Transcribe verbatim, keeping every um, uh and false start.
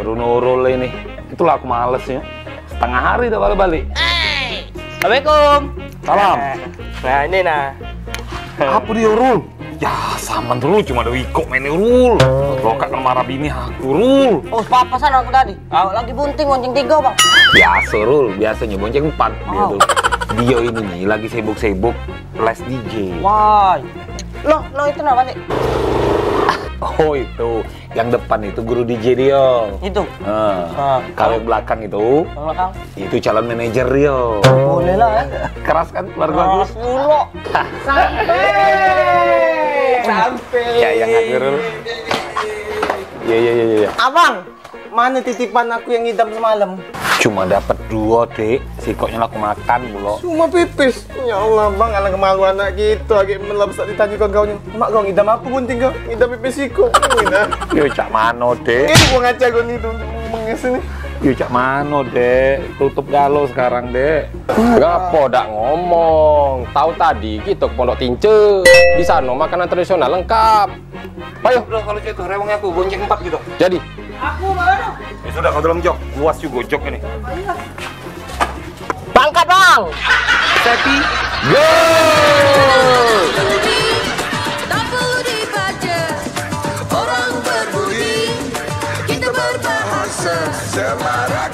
Rul Nurul ini. Itulah aku males ya. Setengah hari dah balik-balik. Assalamualaikum. Salam. Eh, nah, ini nah. Apa dia, Rul? Ya, saman, Rul, cuma ada ikok main, Rul. Lokak kena marah bini aku, Rul. Oh, papasan aku tadi. Awak lagi bunting, bonceng tiga, Bang. Biasa, Rul. Biasanya bonceng empat dia tuh. Dia ini nih lagi sibuk-sibuk les D J. Wah. Loh, loh, itu nah balik. Oh, itu. Yang depan itu guru D J dia. Itu. Nah, ah, kalau yang belakang itu, yang belakang, itu calon manajer dia. Boleh lah, ya. Keras kan keluarga aku? Keras dulu. Sampai. Sampai. Ya, yang ngatur. Ya, ya, ya, ya, ya. Abang, mana titipan aku yang ngidam semalam? Cuma dapat dua, Dek. Sikoknya aku makan pula. Cuma pipis. Ya Allah, Bang, alang kemalu anak kita, agek melap sak ditanya kau, kau ni. Mak, kau ngidam apa bunting kau? Ngidam pipis sikok. Ngidam. Yo, cak mano, Dek? Eh, gua ngaca kau ni tu, menges ni. Yo, cak mano, Dek? Tutup galo sekarang, Dek. Ngapo dak ngomong? Tahu tadi kita ke Pondok Tince. Di sana makanan tradisional lengkap. Ayo. Udah, kalau gitu, rewang aku, bonceng empat gitu. Jadi. Aku mana? Ya sudah, kau dalam jok. Luas juga jok ini. Berangkat, Bang. Sepi. Go! Tak perlu dibaca, orang berbudi, kita berbahasa. Semarak